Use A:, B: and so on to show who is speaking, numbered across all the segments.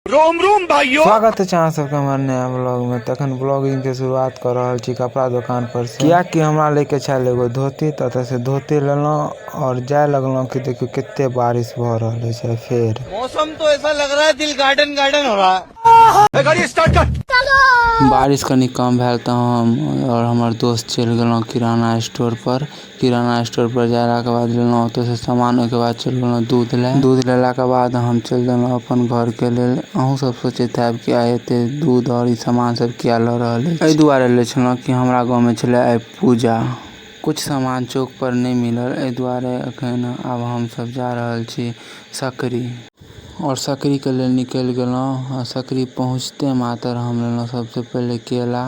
A: Rome Rome भाइयों।
B: स्वागत है अहाँ सबके हमर नया ब्लॉग में। तखन ब्लॉगिंग के शुरुआत कर रहल छी कपड़ा दुकान पर से, कियाकि हमरा लेके छल एगो धोती, त ओतऽ से धोती लेलहुँ और जाय लगलहुँ कि देखियौ कते बारिश भऽ रहल छै। फेर
A: मौसम तो ऐसा लग रहा है दिल गार्डन गार्डन हो रहा है। गाड़ी स्टार्ट कर।
B: बारिश कनि कम भेल तऽ हम और हमर दोस्त चलि गेलहुँ किराना स्टोर पर। किराना स्टोर पर गेलाके बाद लेलहुँ ओतऽसँ सामान, ओहिके बाद चलि गेलहुँ दूध लए। दूध लेलाके बाद हम चलि देलहुँ अपन घरके लेल। अहूँ सब सोचैत हैब कि आइ एते दूध और ई सामान सब किया लऽ रहल अछि। एहि दुआरे लै छलहुँ कि हमरा गाँवमे छलै आइ पूजा। कुछ सामान चौक पर नहि मिलल, एहि दुआरे एखन आब हमसब जा रहल छी सकरी। और सकरीके लेल निकलि गेलहुँ आ सकरी पहुँचते मात्र हम लेलहुँ सबसँ पहिले केला,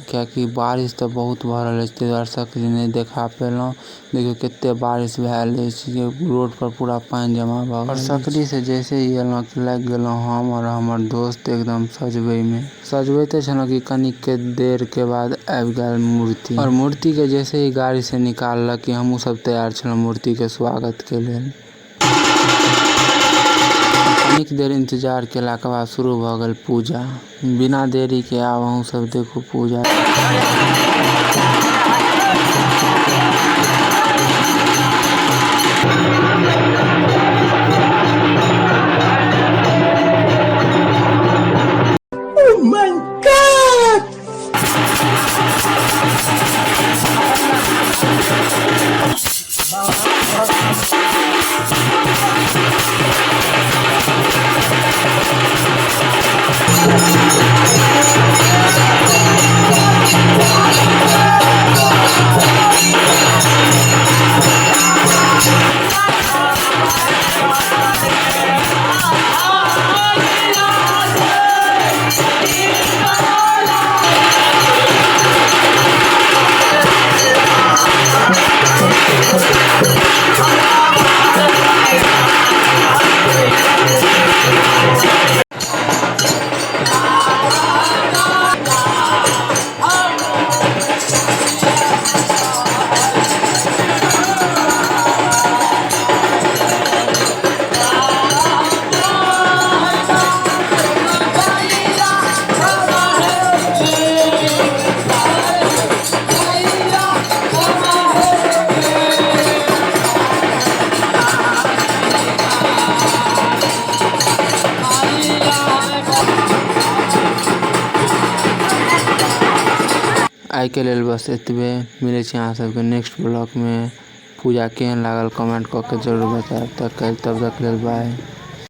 B: कियाकि बारिश तऽ बहुत भऽ रहल अछि, ताहि दुआरे सकरी नहि देखा पेलहुँ। देखियौ कते बारिश भेल अछि जे रोड पर पूरा पानि जमा भऽ गेल। और सकरी से जैसे ही एलहुँ कि लागि गेलहुँ हम और हमर दोस्त एकदम सजबैमे। सजबैते छलहुँ कि कनिक देर के बाद आबि गेल मूर्ति। और मूर्ति के जैसे ही गाड़ी से निकाललक कि हमहूँ सब तैयार छलहुँ मूर्ति के स्वागत के लेल। कनिक देर इंतजार केलाके बाद शुरू भऽ गेल पूजा। बिना देरी के आब अहूँ सब देखू पूजा। आइ के लेल बस एतबे। मिलै छी अहाँ सबके नेक्स्ट ब्लॉग में। पूजा केहन लागल कमेंट कऽ के जरूर बतायब। तब तक लेल बाय।